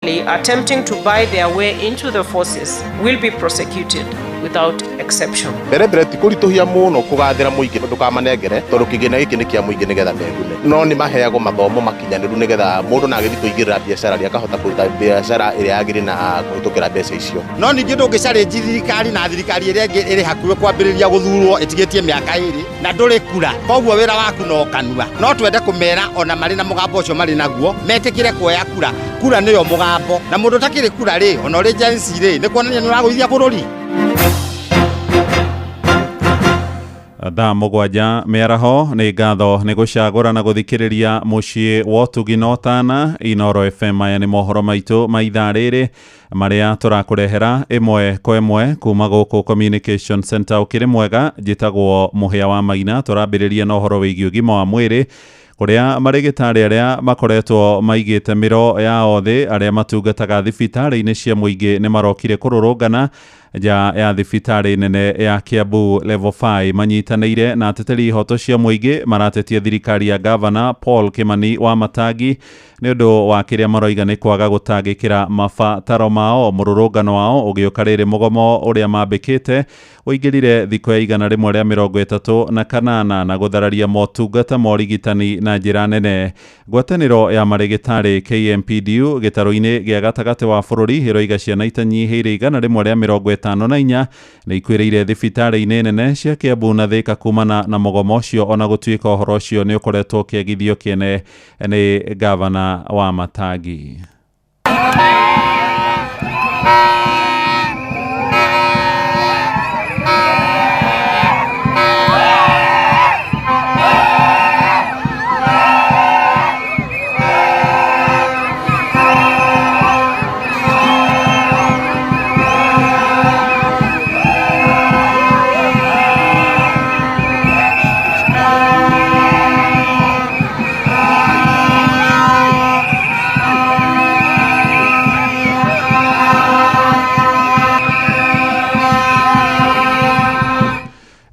Attempting to buy their way into the forces will be prosecuted without exception. Mbere mbere ti kũritũhia mũno kũgathĩra mũingĩ ndũkamanengere tondũ kĩgĩna gĩkĩ nĩ kĩa mũingĩ nĩgetha megune, no nĩ maheagwo mathomo makinyanĩru nĩgetha mũndũ na agĩthiĩ kũingĩrĩra biacara rĩ akahota kũruta biacara ĩrĩa yagĩrĩire na kũhĩtũkĩra mbeca icio. No ningĩ ndũngĩ challenge thirikari na thirikari ĩrĩa ĩngĩ ĩrĩ hakuhĩ kwambĩrĩria gũthurwo ĩtigĩtie mĩaka 2 na ndũrĩ kura, koguo wĩra waku no kanua. No twende kũmera ona marĩ na mũgambo ũcio marĩ naguo metĩkĩre kuoya kura. Kura nĩyo mũgambo, na mũndũ ũtakĩrĩ kura rĩ, ona ũrĩ Gen Z rĩ, nĩ kuonania nĩ ũragũithia bũrũri. Thaa 7 mĩaraho. Nĩ ngatho nĩ gũcagũra na gũthikĩrĩria mũciĩ wa ũtugi na ũtana Inoro FM. Aya nĩ mohoro maitũ ma ithaa rĩrĩ marĩa tũrakũrehera ĩmwe kwa ĩmwe kuma gũkũ Communication Center. Ũkĩrĩ mwega, njĩtagwo Mũhĩa wa Maina. Tũrambĩrĩria na ũhoro wĩgiĩ ũgima wa mwĩrĩ, kũrĩa marĩgĩtarĩ arĩa makoretwo maigĩte mĩro yao thĩ, arĩa matungataga thibitarĩ-inĩ cia mũingĩ, nĩ marokire kũrũrũngana nja ya thibitarĩ nene ya Kiambu Level 5 manyitanĩire na ateteri ihoto cia mũingĩ. Maratetia thirikari ya gavana Paul Kimani wa Matangi nĩ ũndũ wa kĩrĩa maroiga nĩ kwaga gũtangĩkĩra mabataro mao. Mũrũrũngano wao ũgĩũka rĩrĩ mũgomo ũrĩa mambĩkĩte ũingĩrire thikũ ya 138 na gũthararia motungata ma ũrigitani na njĩra nene. Ngwatanĩro ya marĩgĩtarĩ KMPDU gĩtarũ-inĩ gĩa gatagatĩ wa bũrũri ĩroiga ciana itanyihĩire 154 nĩ ikuĩrĩire thibitarĩ-inĩ nene cia Kiambu na Thĩka kumana na mũgomo ũcio, ona gũtuĩka ũhoro ũcio nĩ ũkoretwo ũkĩagithio kĩene nĩ gavana wa Matangi.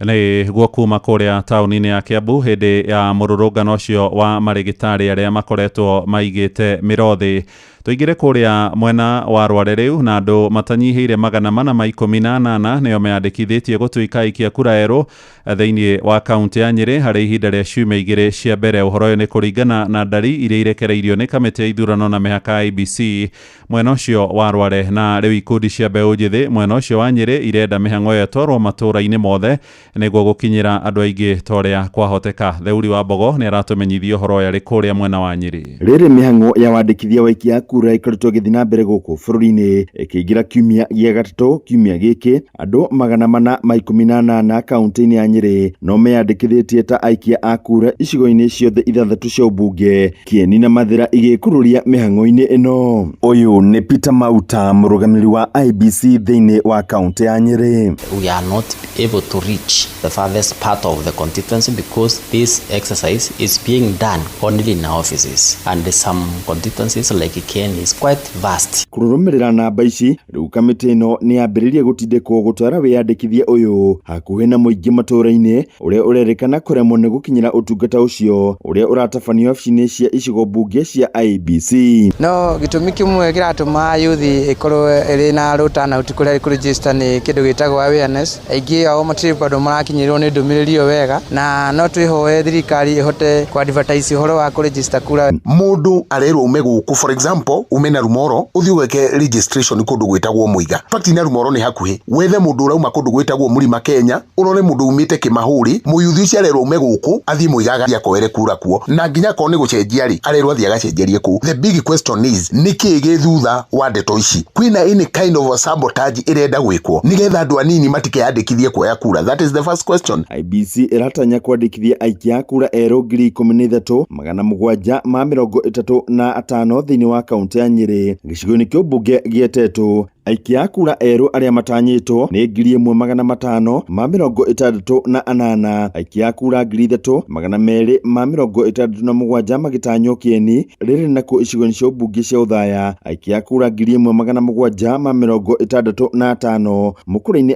Nĩ guo kuma kũrĩa taũni-inĩ ya Kiambu hĩndĩ ya mũrũrũngano ũcio wa marĩgĩtarĩ arĩa makoretwo maigĩte mĩro thĩ. Tũingĩre kũrĩa mwena wa Rware rĩu, na andũ matanyihĩire 418 nĩo meyandĩkithĩtie gũtuĩka aikia kura erũ thĩinĩ wa kaunti ya Nyĩrĩ harĩ ihinda rĩa ciumia 2 cia mbere. Ũhoro ũyũ nĩ kũringana na ndari iria irekereirio nĩ kamĩtĩ ya ithurano na mĩhaka IEBC mwena ũcio wa Rware. Na rĩu ikundi cia mbeũ njĩthĩ mwena ũcio wa Nyĩrĩ irenda mĩhang'o ĩyo ĩtwarwo matũũra-inĩ mothe nĩguo gũkinyĩra andũ aingĩ ta ũrĩa kwahoteka. Theuri wa Mbogo nĩ aratũmenyithia ũhoro ũyũ arĩ kũrĩa mwena wa Nyĩrĩ. Rĩrĩ mĩhang'o ya wandĩkithia wa aikia a kura ĩkoretwo ĩgĩthiĩ na mbere gũkũ bũrũri-inĩ ĩkĩingĩra kiumia gĩa gatatũ, kiumia gĩkĩ andũ 418 kaunti-inĩ ya Nyĩrĩ no meyandĩkithĩtie ta aikia a kura icigo-inĩ ciothe ithathatũ cia ũmbunge, Kĩeni na Mathĩra igĩkururia mĩhang'o-inĩ ĩno. Ũyũ nĩ Peter Mauta, mũrũgamĩrĩri wa IEBC thĩinĩ wa kaunti ya Nyĩrĩ. We are not able to reach the farthest part of the constituency because this exercise is being done only in our offices, and some constituencies like Kieni is quite vast. Kũrũmĩrĩra namba ici, rĩu kamĩtĩ ĩno nĩ yambĩrĩirie gũtindĩkwo gũtwara wĩyandĩkithia ũyũ hakuhĩ na mũingĩ matũũra-inĩ, ũrĩa ũrerĩkana kũremwo nĩ gũkinyĩra ũtungata ũcio ũrĩa ũratabanio wabici-inĩ cia icigo mbunge cia IEBC. No gĩtũmi kĩmwe kĩratũma youth ĩkorwo ĩrĩ na low turnout kũrĩa kũregister nĩ kĩndũ gĩtagwo awareness. Aingĩ ao matirĩ bado marakinyĩrwo nĩ ndũmĩrĩri ĩyo wega, na no twĩhoe thirikari ĩhote kũ advertise ũhoro wa kũregister kura. Mũndũ arerwo ume gũkũ, for example, ume na Rumoro ũthiĩ ũgeke registration kũndũ gwĩtagwo Mũiga. In fact, na Rumoro nĩ hakuhĩ. Wethe mũndũ ũrauma kũndũ gwĩtagwo Mũrima Kenya, ũrore mũndũ umĩte Kĩmahũri. Mũyuthi ũcio arerwo ume gũkũ athiĩ Mũiga agathiĩ akoere kura kuo, na nginya akorwo nĩ gũcenjia rĩ, arerwo athiĩ agacenjerie kũu. The big question is, nĩ kĩĩ gĩ thutha wa ndeto ici? Kwĩna any kind of a sabotage ĩrenda gwĩkwo nĩgetha andũ anini matikeyandĩkithie kuoya kura? That is the first question. IEBC ĩratanya kwandĩkithia aikia a kura erũ 13,735 thĩinĩ wa kaunti ya Nyĩrĩ, gĩcigo-inĩ kĩa ũmbunge gĩa Tetu. Aikia a kura erũ arĩa matanyĩtwo nĩ 1568. Aikia a kura 3267 magĩtanywo Kieni, rĩrĩ nakuo icigo-inĩ cia ũmbunge cia Othaya aikia a kura 1765, Mũkũrwe-inĩ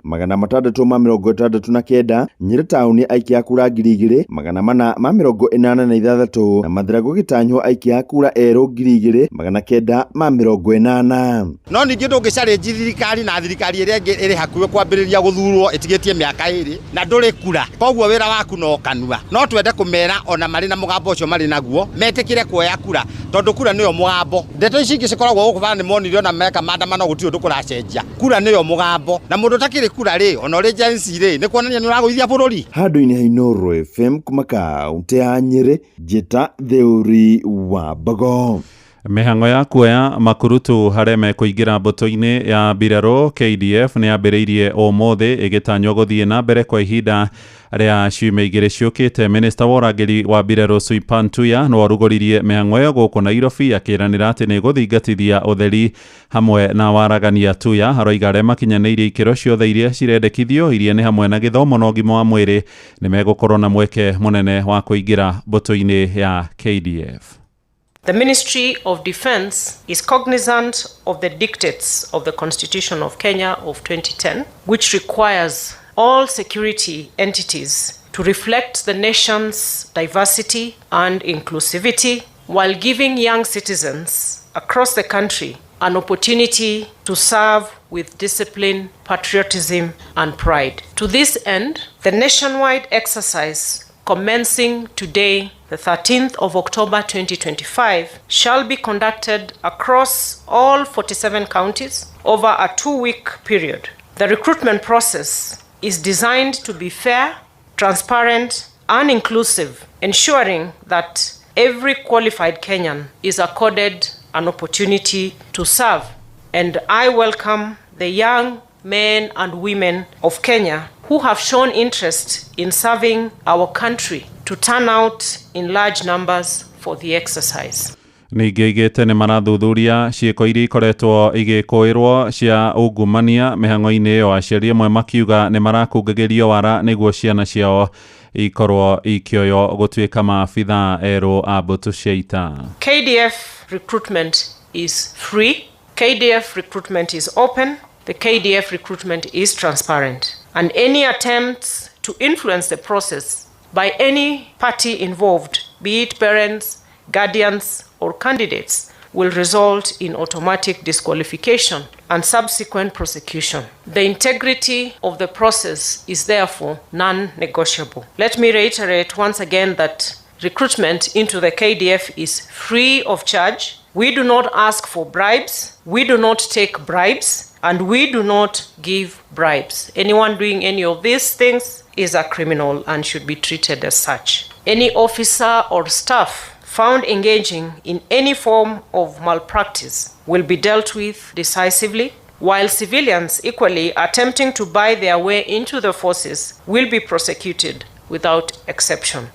1669, Nyĩrĩ taũni aikia a kura 2486 na Mathira gũgĩtanywo aikia a kura erũ 2980. No ningĩ ndũngĩ challenge thirikari na thirikari ĩrĩa ĩngĩ ĩrĩ hakuhĩ kwambĩrĩria gũthurwo ĩtigĩtie mĩaka 2 na ndũrĩ kura, koguo wĩra waku no kanua. No twende kũmera ona marĩ na mũgambo ũcio marĩ naguo metĩkĩre kuoya kura, tondũ kura nĩyo mũgambo. Ndeto ici ingĩ cikoragwo gũkũ bara nĩ monire ona meka maandamano gũtirĩ ũndũ kũracenjia. Kura nĩyo mũgambo, na mũndũ ũtakĩrĩ kura rĩ, ona ũrĩ Gen Z rĩ, nĩ kuonania nĩ ũragũithia bũrũri. Handũ-inĩ ha Inooro FM kuma kaũntĩ ya Nyĩrĩ, Njĩta Theuri wa Mbogo. Mĩhang'o ya kuoya makurutu harĩa mekũingĩra mbũtũ-inĩ ya mbirarũ KDF nĩ yambĩrĩirie ũmũthĩ, ĩgĩtanywo gũthiĩ na mbere kwa ihinda rĩa ciumia 2 ciũkĩte. Minista wa ũrangĩri wa mbirarũ Soipan Tuya nĩwe ũrugũririe mĩhang'o ĩyo gũkũ Nairobi, akĩranĩra atĩ nĩ ĩgũthingatithia ũtheri hamwe na waragania. Tuya aroiga arĩa makinyanĩirie ikĩro ciothe iria cirendekithio, iria nĩ hamwe na gĩthomo na ũgima wa mwĩrĩ, nĩ megũkorwo na mweke mũnene wa kũingĩra mbũtũ-inĩ ya KDF. The Ministry of Defense is cognizant of the dictates of the Constitution of Kenya of 2010, which requires all security entities to reflect the nation's diversity and inclusivity while giving young citizens across the country an opportunity to serve with discipline, patriotism, and pride. To this end, the nationwide exercise commencing today, the 13th of October 2025, shall be conducted across all 47 counties over a 2-week period. The recruitment process is designed to be fair, transparent, and inclusive, ensuring that every qualified Kenyan is accorded an opportunity to serve. And I welcome the young men and women of Kenya who have shown interest in serving our country to turn out in large numbers for the exercise. Ningĩ aigĩte nĩ marathuthuria ciĩko iria ikoretwo igĩkũĩrwo cia ungumania mĩhang'o-inĩ ĩyo, aciari amwe makiuga nĩ marakungagĩrio wara nĩguo ciana ciao ikorwo ikĩoywo gũtuĩka maabithaa erũ a mbũtũ cia ita. KDF recruitment is free. KDF recruitment is open. The KDF recruitment is transparent. And any attempts to influence the process by any party involved, be it parents, guardians, or candidates, will result in automatic disqualification and subsequent prosecution. The integrity of the process is therefore non-negotiable. Let me reiterate once again that recruitment into the KDF is free of charge. We do not ask for bribes, we do not take bribes, and we do not give bribes. Anyone doing any of these things is a criminal and should be treated as such. Any officer or staff found engaging in any form of malpractice will be dealt with decisively, while civilians equally attempting to buy their way into the forces will be prosecuted without exception.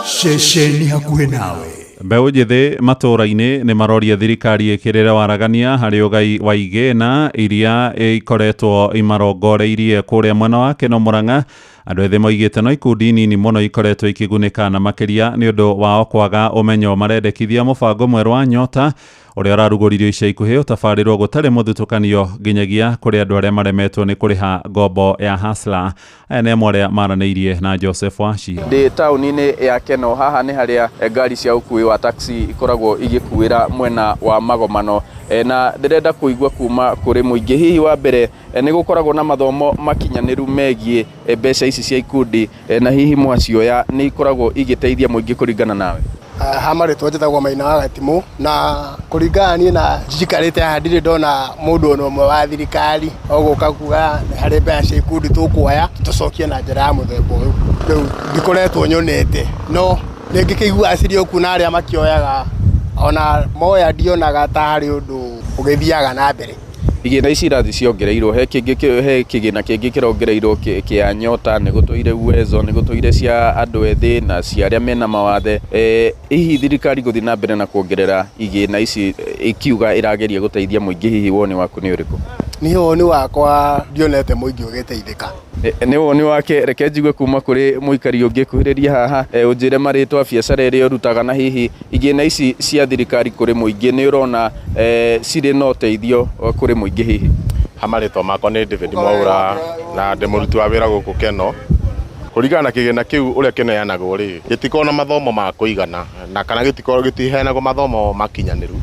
Ceceni hakuhĩ nawe. Mbeũ njĩthĩ matũũra-inĩ nĩ maroria thirikari ĩkĩrĩre waragania harĩ ũgai wa igĩna iria ikoretwo imarongoreirie kũrĩa mwena wa Keno Murang'a. Andũ ethĩ moigĩte no ikundi nini mũno ikoretwo ikĩgunĩka na makĩria nĩ ũndũ wao kwaga ũmenyo. Marendekithia mũbango mwerũ wa Nyota ũrĩa ũrarugũririo ica ikuhĩ ũtabarĩrwo gũtarĩ mũthutũkanio nginyagia kũrĩ andũ arĩa maremetwo nĩ kũrĩha ngombo ya Hustler. Aya nĩ amwe arĩa maranĩirie na Joseph Wachira. Ndĩ taũni-inĩ ya Keno, haha nĩ harĩa ngari cia ũkuui wa taxi ikoragwo igĩkuĩra mwena wa Magomano, na ndĩrenda kũigua kuma kũrĩ mũingĩ. Hihi wa mbere nĩ gũkoragwo na mathomo makinyanĩru megiĩ mbeca ici cia ikundi, na hihi mwacioya nĩ ikoragwo igĩteithia mũingĩ kũringana nawe? Ha marĩtwa njĩtagwo Maina wa Gatimũ, na kũringana niĩ na njikarĩte haha ndirĩ ndona mũndũ ona ũmwe wa thirikari ogũka kuga nĩ harĩ mbeca cia ikundi tũkuoya tũcokie na njĩra ya mũthemba ũyũ. Rĩu ndikoretwo nyonete, no nĩngĩkĩiguaga cirĩ o kuo na arĩa makĩoyaga ona moya ndionaga ta harĩ ũndũ ũgĩthiaga na mbere. Igĩna ici irathi ciongereirwo, he kĩngĩ, he kĩgĩna kĩngĩ kĩrongereirwo kĩa Nyota, nĩ gũtũire Uwezo, nĩ gũtũire cia andũ ethĩ na cia arĩa mena mawathe. Hihi thirikari gũthiĩ na mbere na kuongerera igĩna ici ikiuga ĩrageria gũteithia mũingĩ, hihi woni waku nĩ ũrĩkũ? Niĩ woni wakwa ndionete mũingĩ ũgĩteithĩka. Nĩ woni wake. Reke njigue kuma kũrĩ mũikari ũngĩ. Kuhĩrĩria haha, ũnjĩre marĩtwa, biacara ĩrĩa ũrutaga, na hihi igĩna ici cia thirikari kũrĩ mũingĩ nĩ ũrona cirĩ na ũteithio kũrĩ mũingĩ hihi? Ha marĩtwa makwa nĩ David Mwaura na ndĩ mũruti wa wĩra gũkũ Keno. Kũringana na kĩgĩna kĩu ũrĩa kĩneanagwo rĩ, gĩtikoragwo na mathomo ma kũigana na kana gĩtikoragwo gĩtiheanagwo mathomo makinyanĩru,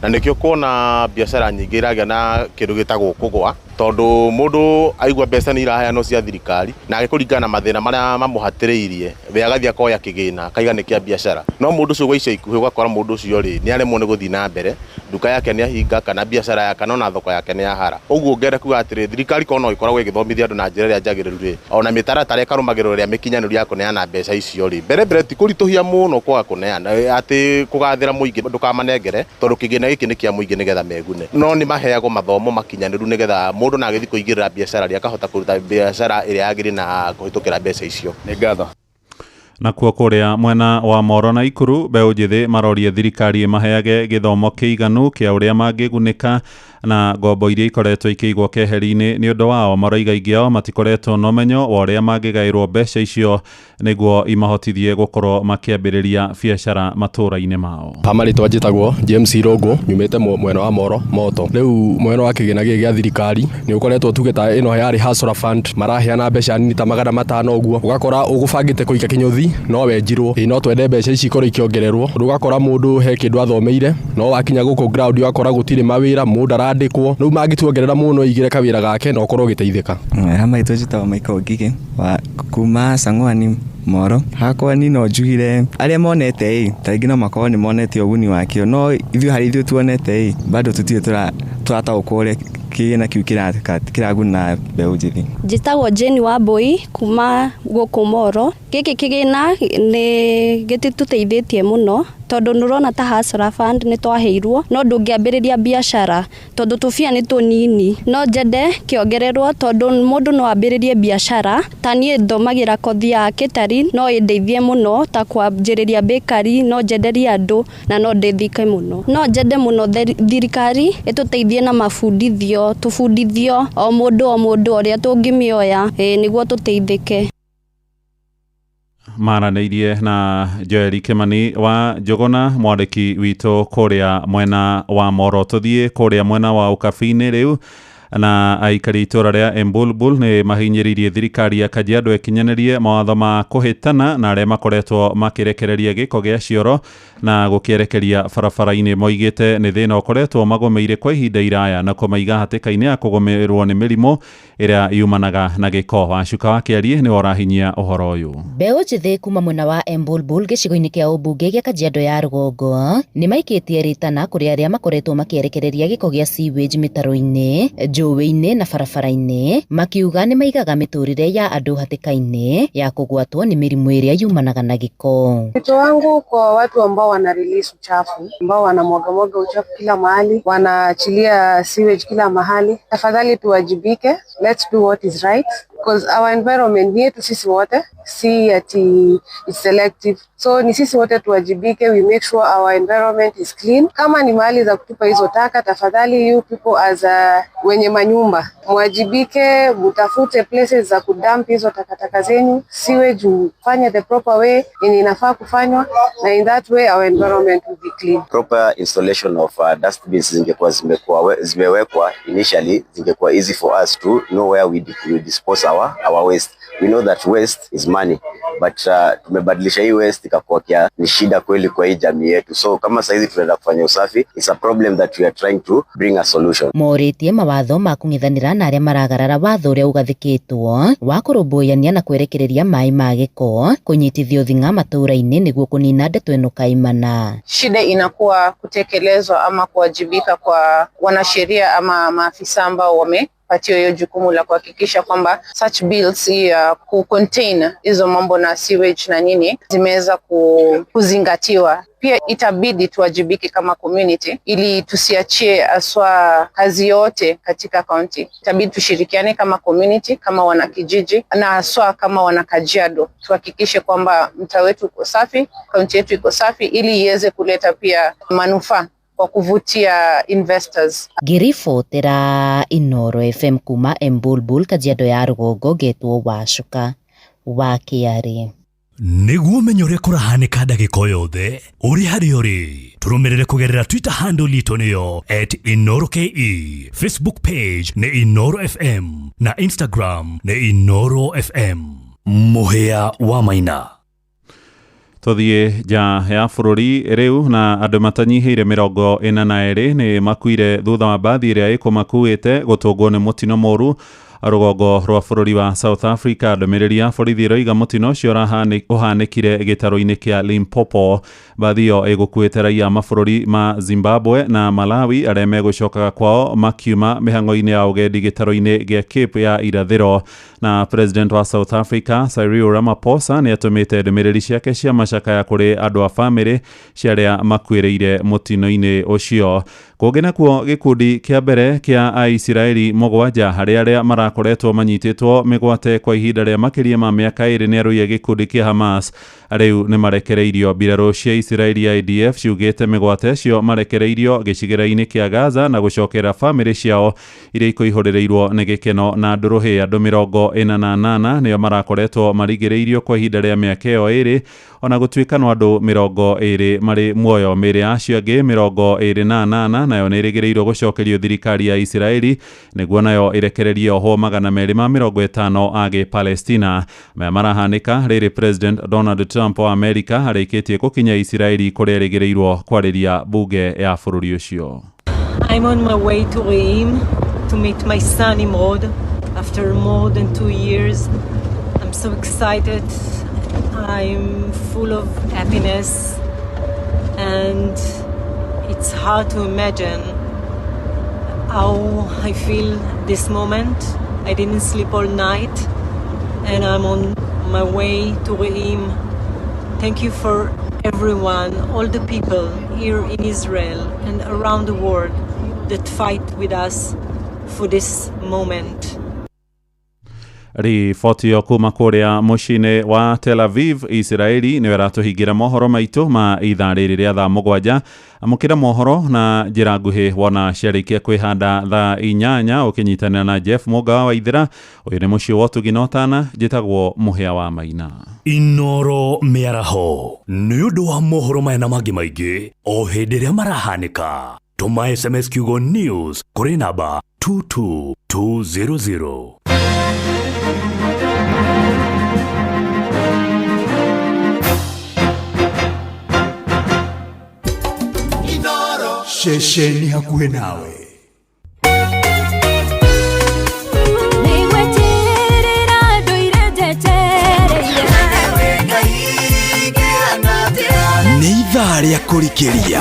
na nĩkĩo kuona biacara nyingĩ iragĩa na kĩndũ gĩtagwo kũgwa, tondũ mũndũ aigua mbeca nĩ iraheanwo cia thirikari, nake kũringana na mathĩna marĩa mamũhatĩrĩirie we agathiĩ akoya kĩgĩna akaiga nĩ kĩa biacara, no mũndũ ũcio gwa ica ikuhĩ ũgakora mũndũ ũcio rĩ nĩ aremwo nĩ gũthiĩ na mbere, nduka yake nĩ ahinga kana biacara yake kana ona thoko yake nĩ yahara. Ũguo ngenda kuga atĩrĩ, thirikari korwo no ĩkoragwo ĩgĩthomithia andũ na njĩra ĩrĩa njagĩrĩru rĩ, ona mĩtaratara ĩkarũmagĩrĩrwo ĩrĩa mĩkinyanĩru ya kũneana mbeca icio rĩ, mbere mbere ti kũritũhia mũno kwaga kũneana, atĩ kũgathĩra mũingĩ ndũkamanengere, tondũ kĩgĩna gĩkĩ nĩ kĩa mũingĩ nĩgetha megune, no nĩ maheagwo mathomo makinyanĩru nĩgetha mũndũ na agĩthiĩ kũingĩrĩra biacara rĩ, akahota kũruta biacara ĩrĩa yagĩrĩire na kũhĩtũkĩra mbeca icio. Nĩ ngatho. Nakuo kũrĩa mwena wa Moro na Ikuru, mbeũ njĩthĩ marorie thirikari ĩmaheage gĩthomo kĩiganu kĩa ũrĩa mangĩgunĩka na ngombo iria ikoretwo ikĩigwo keheri-inĩ nĩ ũndũ wao. Maroiga aingĩ ao matikoretwo na ũmenyo wa ũrĩa mangĩgaĩrwo mbeca icio nĩguo imahotithie gũkorwo makĩambĩrĩria biacara matũũra-inĩ mao. Ha marĩtwa njĩtagwo James Irũngũ, nyumĩte mwena wa Moro Moto. Rĩu mwena wa kĩgĩna gĩkĩ gĩa thirikari nĩ ũkoretwo tuge ta ĩno yarĩ Hustler Fund, maraheana mbeca nini ta 500 ũguo, ũgakora ũgũbangĩte kũiga kĩnyũthi no wenjirwo. Ĩ no twende mbeca ici ikorwo ikĩongererwo, tondũ ũgakora mũndũ he kĩndũ athomeire no wakinya gũkũ ground ũgakora gũtirĩ mawĩra, mũndũ arandĩkwo. Rĩu mangĩtuongerera mũno aigĩre kawĩra gake na ũkorwo ũgĩteithĩka. Ha marĩtwa njĩtagwo Michael Ngigĩ wa kuma Sang'wani Moro. Hakwa ni no njugire arĩa monete ĩ ta rĩngĩ no makorwo nĩ monete ũguni wakĩo, no ithuĩ harĩ ithuĩ tuonete ĩ bado tũtirĩ tũrataũkwo ũrĩa kĩgĩna kĩu kĩraguna mbeũ njĩthĩ. Njĩtagwo Jane Wambui kuma gũkũ Moro. Gĩkĩ kĩgĩna nĩ gĩtitũteithĩtie mũno, tondũ nĩũrona ta Hustler Fund nĩ twaheirwo no ndũngĩambĩrĩria biacara tondũ tũbia nĩ tũnini. No njende kĩongererwo tondũ mũndũ no ambĩrĩrie biacara. Ta niĩ thomagĩra kothi ya catering, no ĩndeithie mũno ta kwanjĩrĩria bakery, no njenderie andũ na no ndeithĩke mũno. No njende mũno thirikari ĩtũteithie na mabundithio, tũbundithio o mũndũ o mũndũ ũrĩa tũngĩmĩoya nĩguo tũteithĩke. Maranĩirie na Joel Kimani wa Njũgũna, mwandĩki witũ kũrĩa mwena wa Moro. Tũthiĩ kũrĩa mwena wa Ũkabi-inĩ rĩu, na aikari itũra rĩa Embulbul nĩ mahinyĩrĩirie thirikari ya Kajiado ĩkinyanĩrie mawatho ma kũhĩtana na arĩa makoretwo makĩrekereria gĩko gĩa cioro na gũkĩerekeria barabara-inĩ. Moigĩte nĩ thĩna ũkoretwo magũmĩire kwa ihinda iraya na kũmaiga hatĩka-inĩ ya kũgũmĩrwo nĩ mĩrimũ ĩrĩa yumanaga na gĩko. Wacuka wa Kĩarie nĩwe ũrahinyia ũhoro ũyũ. Mbeũ njĩthĩ kuma mwena wa Embulbul gĩcigo-inĩ kĩa ũmbunge gĩa Kajiado ya rũgongo nĩ maikĩtie rĩtana kũrĩ arĩa makoretwo makĩerekereria gĩko gĩa sewage mĩtaro-inĩ, njũĩ-inĩ na barabara-inĩ, makiuga nĩ maigaga mĩtũrĩre ya andũ hatĩka-inĩ ya kũgwatwo nĩ mĩrimũ ĩrĩa yumanaga na gĩko. Wito wangu kwa watu ambao wana release uchafu, ambao wanamwaga mwaga uchafu kila mahali, wanaachilia sewage kila mahali, tafadhali tuwajibike. Let's do what is right because our environment ni yetu sisi wote, si ati it's selective. So ni sisi wote tuwajibike, we make sure our environment is clean. Kama ni mahali za kutupa hizo taka, tafadhali you people as a, wenye manyumba mwajibike, mtafute places za kudump hizo takataka zenyu, sewage mfanye the proper way yenye inafaa kufanywa, na in that way our environment will be clean. Proper installation of dustbins zingekuwa zimewekwa initially, zingekuwa easy for us to know where we dispose our waste. We know that waste is money, but tumebadilisha hii waste ikakuwa kia ni shida kweli kwa hii jamii yetu. So kama saizi tunaenda kufanya usafi, it's a problem that we are trying to bring a solution. Morĩtie mawatho ma kũng'ethanĩra na arĩa maragarara watho ũrĩa ũgathĩkĩtwo wa kũrũmbũyania na kwerekereria maĩ ma gĩko kũnyitithio thing'a matũũra-inĩ nĩguo kũnina ndeto ĩno kaimana. Shida inakuwa kutekelezwa ama kuwajibika kwa wanasheria ama maafisa ambao wame wamepatiwa hiyo jukumu la kuhakikisha kwamba such bills ya ku contain hizo mambo na sewage na nini zimeweza kuzingatiwa. Pia itabidi tuwajibike kama community ili tusiachie haswa kazi yote katika county. Itabidi tushirikiane kama community, kama wanakijiji na haswa kama wanakajiado, tuhakikishe kwamba mtaa wetu uko safi, kaunti yetu iko safi, ili iweze kuleta pia manufaa kwa kuvutia investors. Ngĩribotera Inooro FM kuma Embulbul, Kajiado ya rũgongo, ngetwo Wacuka wa Kĩarĩ. Nĩguo ũmenye ũrĩa kũrahanĩka ndagĩka o yothe ũrĩ harĩa ũrĩ, tũrũmĩrĩre kũgerera Twitter handle itũ nĩyo @InooroKE, Facebook page nĩ Inooro FM na Instagram nĩ Inooro FM. Mũhĩa wa Maina. Tuthiĩ nja ya bũrũri rĩu, na andũ matanyihĩire 42 nĩ makuire thutha wa mbathi ĩrĩa ĩkũmakuĩte gũtũngwo nĩ mũtino mũru rũgongo rwa bũrũri wa South Africa. Ndũmĩrĩri ya borithi ĩroiga mũtino ũcio ũhanĩkire gĩtarũ-inĩ kĩa Limpopo. Mbathi ĩyo ĩgũkuĩte raia a mabũrũri ma Zimbabwe na Malawi arĩa megũcokaga kwao makiuma mĩhang'o-inĩ ya ũgendi gĩtarũ-inĩ gĩa Cape ya irathĩro. Na President wa South Africa Cyril Ramaphosa nĩ atũmĩte ndũmĩrĩri ciake cia macakaya kũrĩ andũ a bamĩrĩ cia arĩa makuĩrĩire mũtino-inĩ ũcio. Kũngĩ nakuo, gĩkundi kĩa mbere kĩa Aisiraeli 7 harĩ arĩa marakoretwo manyitĩtwo mĩgwate kwa ihinda rĩa makĩria ma mĩaka 2 nĩ arũi a gĩkundi kĩa Hamas rĩu nĩ marekereirio. Mbirarũ cia Isiraeli IDF ciugĩte mĩgwate acio marekereirio gĩcigĩrĩra-inĩ kĩa Gaza na gũcokera bamĩrĩ ciao iria ikũihũrĩrĩirwo nĩ gĩkeno na ndũrũhĩ. Andũ 48 nĩo marakoretwo marigĩrĩirio kwa ihinda rĩa mĩaka ĩyo 2, ona gũtuĩka no andũ 20 marĩ muoyo. Mĩĩrĩ ya acio angĩ 28 nayo nĩ ĩrĩgĩrĩirwo gũcokerio thirikari ya Isiraeli nĩguo nayo ĩrekererie ohwo 250 a gĩ-Palestina. Maya marahanĩka rĩrĩ President Donald Trump wa Amerika arĩkĩtie gũkinya Isiraeli kũrĩa erĩgĩrĩirwo kwarĩria bunge ya bũrũri ũcio. I'm on my way to Re'im to meet my son Nimrod after more than 2 years. I'm so excited. I'm full of happiness, and it's hard to imagine how I feel this moment. I didn't sleep all night, and I'm on my way to Re'im. Thank you for everyone, all the people here in Israel and around the world that fight with us for this moment. Riboti ĩyo kuma kũrĩa mũciĩ-inĩ wa Tel Aviv, Isiraeli, nĩyo ĩratũhingĩra mohoro maitũ ma ithaa rĩrĩ rĩa thaa 7. Amũkĩra mohoro na njĩra nguhĩ wona ciarĩkia kwĩhanda thaa 8 ũkĩnyitanĩra na Jeff Mũgawa wa Ithĩra. Ũyũ nĩ mũciĩ wa ũtugi na ũtana, njĩtagwo Mũhĩa wa Maina. Inooro mĩaraho nĩ ũndũ wa mohoro maya na mangĩ maingĩ o hĩndĩ ĩrĩa marahanĩka. Tũma SMS kiugo news kũrĩ namba 22200. Ceceni hakuhĩ nawe. Nĩ ithaa rĩa kũrikĩria,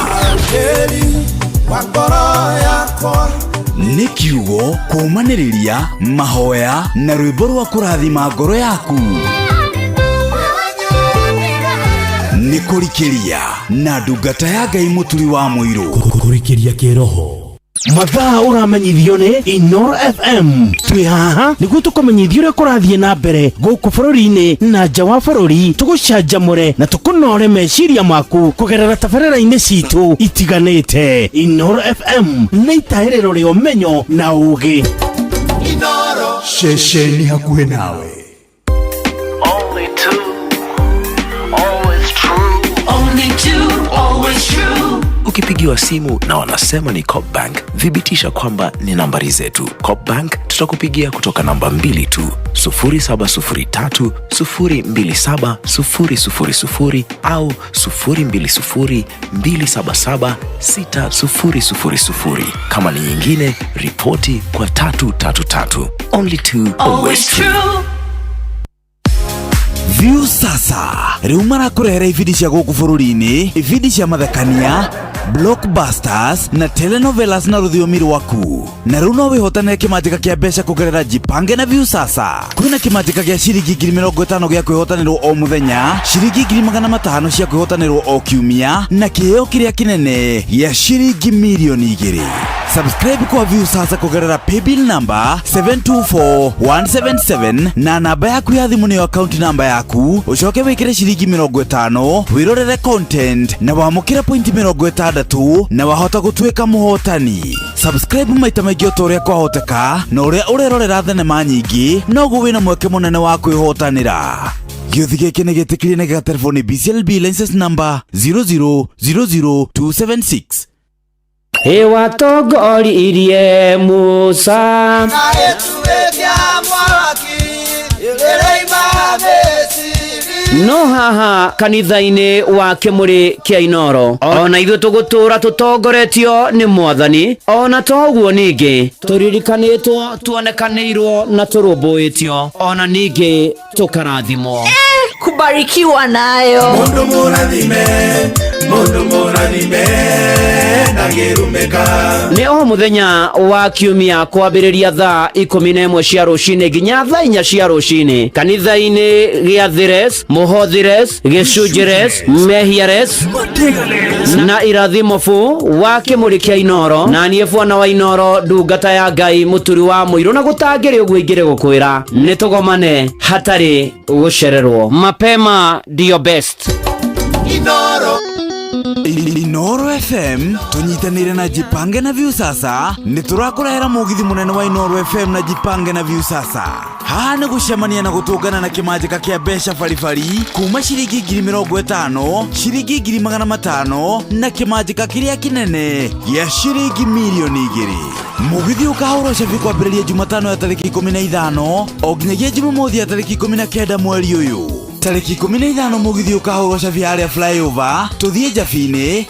nĩ kiugo kũũmanĩrĩria, mahoya na rwĩmbo rwa kũrathima ngoro yaku. Nĩ kũrikĩria na ndungata ya Ngai Mũturi wa Mũirũ. Kũrikĩria kĩroho. Mathaa ũramenyithio nĩ Inooro FM. Twĩ haha nĩguo tũkũmenyithie ũrĩa kũrathiĩ na mbere gũkũ bũrũri-inĩ na nja wa bũrũri, tũgũcanjamũre na tũkũnore meciria maku kũgerera tabarĩra-inĩ citũ itiganĩte. Inooro FM nĩ itahĩrĩro rĩa ũmenyo na ũũgĩ. Ceceni hakuhĩ nawe. Only two, always true. Only two, always true. Ukipigiwa simu na wanasema ni Coop Bank, thibitisha kwamba ni nambari zetu. Coop Bank tutakupigia kutoka namba 2 tu, 0703 027 000 au 020 277 6000. Kama ni nyingine, ripoti kwa 333. Only two, always true. View sasa rĩu marakũrehera ibindi cia gũkũ bũrũri-inĩ, ibindi cia mathekania Blockbusters na telenovelas na rũthiomi rwaku. Na rĩu no wĩhotanĩre kĩmanjĩka kĩa mbeca kũgerera Jipange na Viusasa. Kwĩna kĩmanjĩka gĩa ciringi 50,000 gĩa kwĩhotanĩrwo o mũthenya, ciringi 500,000 cia kwĩhotanĩrwo o kiumia, na kĩheo kĩrĩa kĩnene gĩa ciringi 2 mirioni. Subscribe kwa Viusasa kũgerera paybill number 724177 na namba yaku ya thimũ nĩyo account namba yaku, ũcoke wĩkĩre ciringi 50 wĩrorere content na wamũkĩre pointi 60 na wahota gũtuĩka mũhotani. Subscribe maita maingĩ o ta ũrĩa kwahoteka, na ũrĩa ũrerorera thenema nyingĩ noguo wĩna mweke mũnene wa kwĩhotanĩra. Gĩũthi gĩkĩ nĩ gĩtĩkĩrie na gĩgaterebo nĩ BCLB license number 0000276. Ĩwatongoririe Musa. No haha kanitha-inĩ wa kĩmũrĩ kĩa Inoro, ona ithuĩ tũgũtũra tũtongoretio nĩ Mwathani. Ona toguo ningĩ tũririkanĩtwo, tuonekanĩirwo na tũrũmbũĩtio, ona ningĩ tũkarathimwo. Kubarikiwa nayo. Mundu mũrathime, mundu mũrathime ndangĩrumĩka. Nĩ o mũthenya wa kiumia kwambĩrĩria thaa 11 cia rũcinĩ nginya thaa 4 cia rũcinĩ kanitha-inĩ gĩa Thires, Mũhothires, Gĩcunjĩres, Mehiares na Irathimo bu wa kĩmũrĩ kĩa Inoro, na niĩ bwana wa Inoro, ndungata ya Ngai, mũturi wa mũirũ, na gũtangĩrĩ ũguo ingĩrĩ gũkwĩra nĩ tũgomane hatarĩ gũcererwo. Mapema ndio best. Inoro. Inoro FM tunyitanire na Jipange na Viusasa nĩ tũrakũrehera mũgithi mũnene wa Inoro FM na Jipange na Viusasa. Haha nĩ gũcemania na gũtũngana na kĩmanjĩka kĩa mbeca baribari kuma ciringi 50,000, ciringi 500,000 na kĩmanjĩka kĩrĩa kĩnene gĩa ciringi 2 mirioni. Mũgithi ũkahũrwo cabi kwambĩrĩria Jumatano ya tarĩki 15 o nginyagia Jumamothi ya tarĩki 19 mweri ũyũ. Tarĩki 15 mũgithi ũkahũrwo cabi harĩa flyover tũthiĩ Njabi-inĩ.